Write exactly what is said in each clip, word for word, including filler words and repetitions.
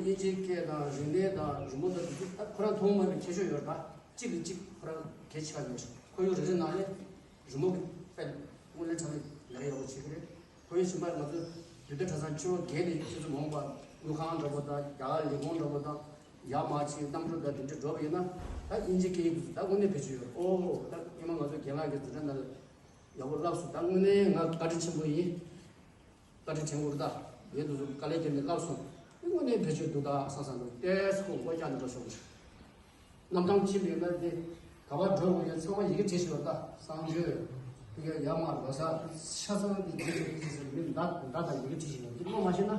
དབྱིན་ཇིའི་སྐད་དང་རིག་གནས་དང་རི་མོ་དང་འདི་ཚོ་ད་ཁོ་རང་མཐོང་མ་མེད་ཁྱད་ཆོས་ཡོད་རེད། ད་གཅིག་གིས་གཅིག་ཁོ་རང་གལ་ཆེ་བ་ཡོད་རེད། ཁོར་ཡུག་རེ་རེ་ནང་ནས་རི་མོ་གི་དཔེ་དངོས་གནས་དྲང་གནས་ལས་ཀ་ཡག་པོ་བྱེད་ཀྱི་རེད། ཁོར་ཡུག་གཞན་པ་ང་ཚོ་རྒྱུད་སྟོད་གྲྭ་ཚང་ཆུ་བོ་བརྒལ་ནས་ཁྱེད་ཚོ་མ་འོངས་པ་དངུལ་ཁང་འདྲ་པོ་དང་རྒྱ་གར་ལས་ཁུངས་འདྲ་པོ་དང་ཡར་མར་ཕྱིན་གནམ་གྲུ་དང་དེ་འདྲ་འགྲོ་བ་ཡིན་ན་ད་དབྱིན་ཇིའི་སྐད་ཡིག་འདི་ཚོ་ད་དངོས་གནས་བེད་སྤྱོད་ཡོད། ཨོ་ད་སྔོན་མ་ང་ཚོ་རྒན་ལགས་ཀྱིས་འཛིན་གྲྭ་ནང་ལ་ཡག་པོ་བསླབས་སོང་། ད་དངོས་གནས་ང་བཀའ་དྲིན་ཆེན་པོ་ཡིན། བཀའ་དྲིན་དྲན་དགོས་རེད། ད་ཡོད་དུ་དཀའ་ལས་བརྒྱབ་ནས་བསླབས་སོང་། དངོས་གནས་བེད་སྤྱོད་འདུག་ད་བསམ་བསམ་འདུག་ཏོག་ཙམ་ཁོ་མགོ་བཀྱག་ནས་འགྲོ་ཤོག་གི། གནམ་ཐང་ཕྱིན་པ་ཡིན་ན་དེ་ག་པར་འགྲོ་དགོས་ཡོད་ཚང་མ་ཡི་གེ་བྲིས་ཤིག་ཡོད་ད། གསང་སྤྱོད་དེ་ག་ཡར་མར་ལོ་གསར་ཆ་ཚང་དེ་ཡི་གེ་བྲིས་ཤིག་མི་མདའ་མདའ་དང་ཡི་གེ་བྲིས་ཤིག་ཡོད་འདི་ཀློག་མ་ཤེས་ན།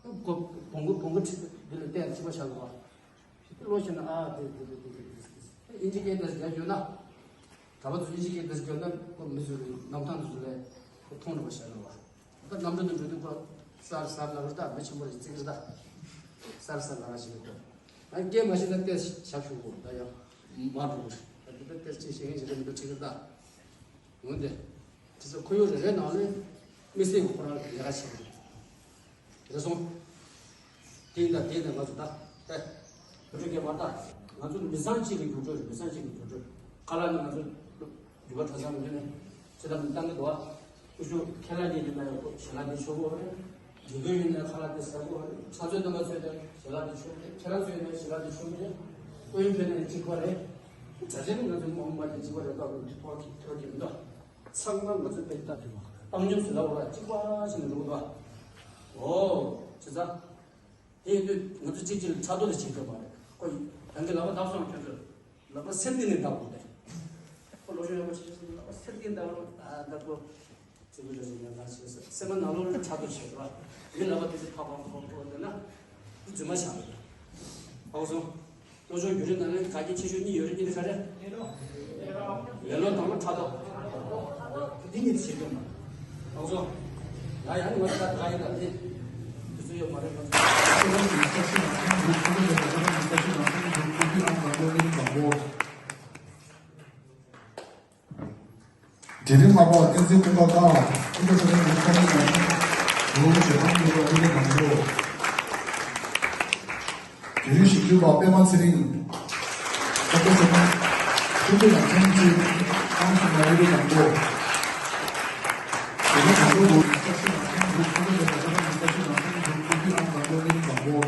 བོང་གུ་བོང་གུ་ཁྲིད་འདི་ལ་བལྟས་ཚིག་པ་བྱ་དགོས་པ། ཞིག་ཀློག་ཤེས་ན་ཨ་དེ་དེ་དེ་དེ་དེ་དབྱིན་ཇི་སྐད་དེ་ཡར་བསྒྱུར་ན། གྲྭ་པ་ཚོ་དབྱིན་ཇི་སྐད་དེ་བསྒྱུར་ན་ཁོ་མི་ཚོ་གི་གནམ་ཐང་དེ་ཚོ་ལས་ཁོ་མཐོང་འགྲོ་བ་བྱ་དགོས་པ། ད་གནམ་གྲུ་ནང་འགྲོ་དུས་ཁོ་གསར་གསར་ལབ་རེད་ད། མི་ཆེན་པོ་རེད་བརྩི་གི་རེད་ད། གསར་གསར་ལབ་ར་ཞིག་རེད་ཁོ། ང་སྐད་མ་ཤེས་ན་ཏོག་ཙམ་ཞབས་ཞུ་དགོས་ད་ཡང་མ་འགྲོ་གི་རེད། ད་དེ་ད་ཏོག་ཙམ་ཅིག་ཤེས་མཁན་ཞིག་རེད་མི་འདུག་ཁྲིད་གི་རེད་ད། འོན་ཏེ། དེ་ཚོ་ཁོར་ཡུག་རེ་རེ་ནང་ནས་དམིགས་བསལ་གྱི་ཁོ་རང་ལས་ཀ་བྱེད་ཀྱི་རེད། རེད་སོང་། དེ་ཡིན་ད་དེ་ཡིན་ད་ང་ཚོ་ད་ད་བོད་ཕྲུག་སྐད་མ་ད་ང་ཚོ་མི་ཚང་གཅིག་གི་རྒྱུགས་སྤྲོད་རེད། མི་ཚང་གཅིག་གི་རྒྱུགས་སྤྲོད། ཁ་ལག་ནི་ང་ཚོ་རྒྱུགས་པ་གྲྭ་ཚང་མི་ནས་ཅི་ལྟར་མི་བཏང་གི་འདུག་ཨ། ཁུ་བྱུག་ཁ་ལག་ནི་ཡིན་ན་ཡང་ཁོ་ཞལ་ལག་དེ་མཆོད་དགོས་རེད། དགེ་སྐོས་ཡིན་ན་ཁ་ལག་དེ་ཟ་དགོས་རེད། ཚ་ཚོད་སྟོན་པ་ཚོས་ད་ཞལ་ལག་དེ་མཆོད་རེད། ཁྱེད་རང་ཚོས་ཡིན་ན་ཞལ་ལག་དེ་མཆོད་རེད། སྐུ་ཡོན་ཕེབས་ན་ཡང་གཅིག་པ་རེད། གྲྭ་ཆེན་ནི་ང་ཚོ་མ་འོངས་པ་དེ་གཅིག་པ་རེད། ད་ཁོ་ཐོག་གི་ཐོག་གི་མི་འདུག་ཚང་མ་ང་ཚོ་དཔེ་ལྟ་བཏང་སྙོམས་སུ་ལབ་པ་གཅིག་པ་ཞིག་ནས་འགྲོ་གི་འདུག་ཨོ་བྱས་ཙང་། དེ་ཡིན་དུས་ང་ཚོ་གཅིག་གཅིག་ལ་ཕྲག་དོག་དེ་བྱེད་དགོས་མ་རེད། ཁོ་རང་གི་ལག་པ་བརྡབས་སོང་། ཁྱོད་ཚོས་ལག་པ་སེར་གྱིས་ནས་བརྡབ་དགོས་ཏེ། ཁོ་ལོ་གཞོན་ཡག་པོ་བྱེད་ཤེས་སོང་། ལག་པ་སེར་གྱིས་བརྡབ་རོགས་ད་ལྟ་ཁོ་ཙི་གུ་རེ་ཞིག་ཡང་ལག་ཕྱིས་སོང་། སེམས་པ་ནང་ལོགས་ལ་ཕྲག་དོག་བྱེད་རོགས། མི་ལག་པ་དེ་ཚོ་ཕར་ཕར་ཕར་ཕར་བསྡད་ན་རྫུན་མ་ཆགས་རེད། ཧ་གོ་སོང་། སློབ་སྦྱོང་བརྒྱུད་རིམ་ནང་ནས་དགའ་སྐྱིད་ཆེ་ཤོས་གཉིས་ཡོད་རེད། གཉིས་དེ་ག་རེ། ལེ་ལོ་དང་ཕྲག་དོག་འདི་གཉིས་དེ་བྱེད་དགོས་མ། ཨང་སོ། ད་ཡང་ང་ཚོ་ད་ཡིན་ད་དེ་དུས་ཚོད་ཡོད་མ་རེད་ང་ཚོ། དེ་རིང་མ་པ་བསྟན་འཛིན་ཀུན་དགའ་དང་ཀུན་དགའ་ཚེ་རིང་ལུགས་ཁ་ནས་ཡང་ལོ་ངོ་བྱེད་སྟངས་ཡོད་པ་ཨ་ནི་མང་པོ། དེ་རིང་ཞིབ་འཇུག་པ་པད་མ་ཚེ་རིང་། ཀུན་དགའ་ཚེ་རིང་། ཀུན་དགའ་ཡང་ཁྱེད་ཀྱིས་ཨང་ཞིག་མ་ཡོད་པའི་མང་པོ། དེ་རིང་མང་པོ་ལོ་ངོ་བྱེད་སྟངས་ཡོད་པ་ཨ་ནི་མང་པོ།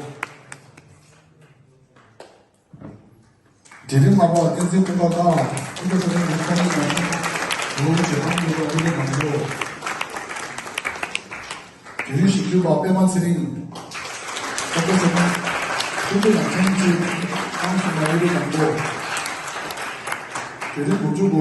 དེ་རིང་མ་པ་བསྟན་འཛིན་ཀུན་དགའ་དང་ཀུན་དགའ་ཚེ་རིང་ལུགས་ཁ་ནས་ཡང་ལོ་ངོ་བྱེད་སྟངས་ཡོད་པ་ཨ་ནི་མང་པོ། དེ་རིང་ཞིབ་འཇུག་པ་པད་མ་ཚེ་རིང་། ཀུན་དགའ་ཚེ་རིང་། ཀུན་དགའ་ཡང་ཁྱེད་ཀྱིས་ཨང་ཞིག་མ་ཡོད་པའི་མང་པོ། དེ་རིང་དགུ་བཅུ་གོ